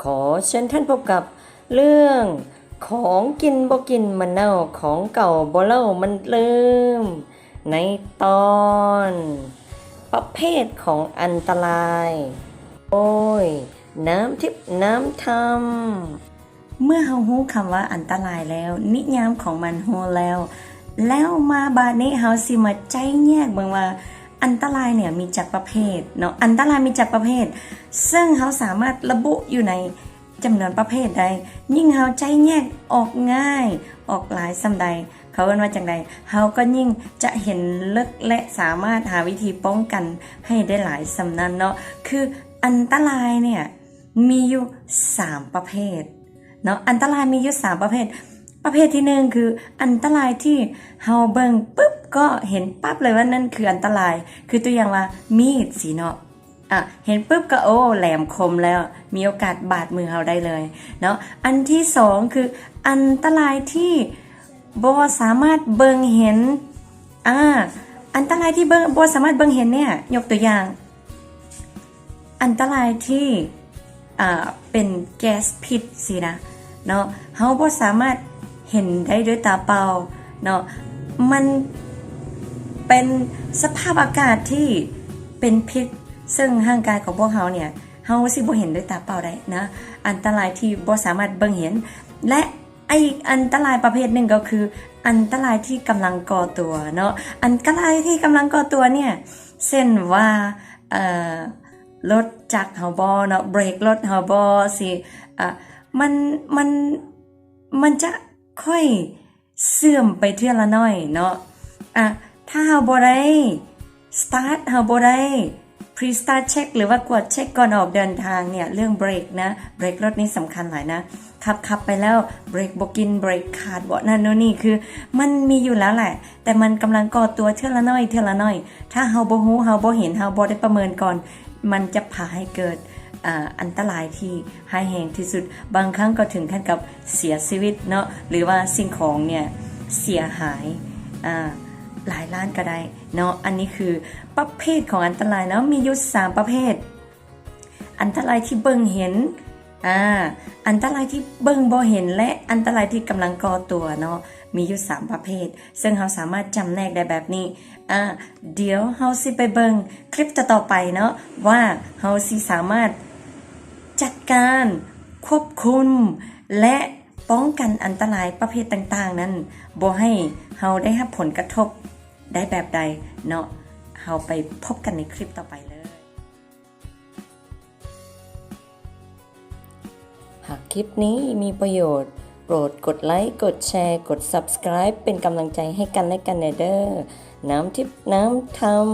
ຂໍເຊີນທ່ານພົບກັບເລື່ອງຂອງກິນບໍ່ກິນມັນເນົ່າ ຂອງເກົ່າບໍ່ເລົ່າມັນລືມ ໃນຕອນປະເພດຂອງອັນຕະລາຍ ໂດຍ ນ້ຳທິບ ນ້ຳທຳ. ເມື່ອເຮົາຮູ້ຄຳວ່າອັນຕະລາຍແລ້ວ ນິຍາມຂອງມັນຮູ້ແລ້ວ ແລ້ວມາບາດນີ້ເຮົາຊິມາໄຈ້ແຍກເບິ່ງວ່າ ອັນຕະລາຍເນ່ຍມີຈັກປະເພດເນາະ ອັນຕະລາຍມີຈັກປະເພດ ເຊິ່ງເຮົາສາມາດລະບຸຢູ່ໃນຈຳນວນປະເພດໄດ້ ຍິ່ງເຮົາໄຈ້ແຍກອອກງ່າຍ ອອກຫຼາຍສ່ຳໃດ ເຂົາເອີ້ນວ່າຈັ່ງໃດ ເຮົາກໍຍິ່ງຈະເຫັນເລິກ ແລະ ສາມາດຫາວິທີປ້ອງກັນໃຫ້ໄດ້ຫຼາຍສ່ຳນັ້ນເນາະ ຄືອັນຕະລາຍເນ່ຍ ມີຢູ່ສາມປະເພດເນາະ ອັນຕະລາຍມີຢູ່ສາມປະເພດ ປະເພດທີໜຶ່ງ ຄືອັນຕະລາຍທີ່ເຮົາເບິ່ງປຶບກໍເຫັນປັບເລີຍວ່ານັ້ນຄືອັນຕະລາຍ ຄືຕົວຢ່າງວ່າມີດຊີ້ເນາະ ອາ ເຫັນປຶບກໍ ໂອ້ ແຫຼມຄົມແລ້ວ ມີໂອກາດບາດມືເຮົາໄດ້ເລີຍເນາະ ອັນທີສອງ ຄືອັນຕະລາຍທີ່ບໍ່ສາມາດເບິ່ງເຫັນ ອາ ອັນຕະລາຍທີ່ເບິ່ງ ບໍ່ສາມາດເບິ່ງເຫັນເນ່ຍ ຍົກຕົວຢ່າງ ອັນຕະລາຍທີ່ ອາ ເປັນແກັສພິດຊີ້ນະເນາະ ເຮົາບໍ່ສາມາດເຫັນໄດ້ດ້ວຍຕາເປົ່າເນາະ ມັນເປັນສະພາບອາກາດທີ່ເປັນພິດ ເຊິ່ງຮ່າງກາຍຂອງພວກເຮົາເນ່ຍ ເຮົາຊິບໍ່ເຫັນດ້ວຍຕາເປົ່າໄດ້ນະ ອັນຕະລາຍທີ່ບໍ່ສາມາດເບິ່ງເຫັນ ແລະ ອີກອັນຕະລາຍປະເພດໜຶ່ງກໍຄື ອັນຕະລາຍທີ່ກຳລັງກໍ່ຕົວເນາະ ອັນຕະລາຍທີ່ກຳລັງກໍ່ຕົວເນ່ຍ ເຊັ່ນວ່າ ເອີ ລົດຈັກເຮົາບໍ່ເນາະ ເບຣກລົດເຮົາບໍ່ ຊິ ອາ ມັນ ມັນ ມັນຈະຄ່ອຍເສື່ອມໄປເທື່ອລະໜ້ອຍເນາະ ອາ ຖ້າເຮົາບໍ່ໄດ້ສະຕາດ ເຮົາບໍ່ໄດ້ pre start check ຫຼືວ່າກວດເຊັກກ່ອນອອກເດີນທາງເນ່ຍ ເລື່ອງເບຣກນະ ເບຣກລົດນີ້ສຳຄັນຫຼາຍນະ ຂັບໆໄປແລ້ວເບຣກບໍ່ກິນ ເບຣກຂາດບໍ່ ນັ້ນໂນ່ນນີ້ ຄືມັນມີຢູ່ແລ້ວແຫຼະ ແຕ່ມັນກຳລັງກໍ່ຕົວເທື່ອລະໜ້ອຍ ເທື່ອລະໜ້ອຍ ຖ້າເຮົາບໍ່ຮູ້ ເຮົາບໍ່ເຫັນ ເຮົາບໍ່ໄດ້ປະເມີນກ່ອນ ມັນຈະພາໃຫ້ເກີດ ອາ ອັນຕະລາຍທີ່ຮ້າຍແຮງທີ່ສຸດ ບາງຄັ້ງກໍເຖິງຂັ້ນກັບເສຍຊີວິດເນາະ ຫຼືວ່າສິ່ງຂອງເນ່ຍເສຍຫາຍ ອາ ຫຼາຍລ້ານກໍໄດ້ເນາະ ອັນນີ້ຄືປະເພດຂອງອັນຕະລາຍເນາະ ມີຢູ່ສາມປະເພດ ອັນຕະລາຍທີ່ເບິ່ງເຫັນ ອາ ອັນຕະລາຍທີ່ເບິ່ງບໍ່ເຫັນ ແລະ ອັນຕະລາຍທີ່ກຳລັງກໍ່ຕົວເນາະ ມີຢູ່ສາມປະເພດ ເຊິ່ງເຮົາສາມາດຈຳແນກໄດ້ແບບນີ້ ອາ ດຽວເຮົາຊິໄປເບິ່ງຄລິບຕໍ່ໆໄປເນາະ ວ່າເຮົາຊິສາມາດຈັດການຄວບຄຸມ ແລະ ປ້ອງກັນອັນຕະລາຍປະເພດຕ່າງໆນັ້ນ ບໍ່ໃຫ້ເຮົາໄດ້ຮັບຜົນກະທົບໄດ້ແບບໃດເນາະ ເຮົາໄປພົບກັນໃນຄລິບຕໍ່ໄປເລີຍ. ຫາກຄລິບນີ້ມີປະໂຫຍດ ໂປດກົດໄລ, ກົດແຊ, ກົດ Subscribe ເປັນກຳລັງໃຈໃຫ້ກັນແລະກັນແດ່ເດີ້. ນ້ຳທິບ ນ້ຳທຳ.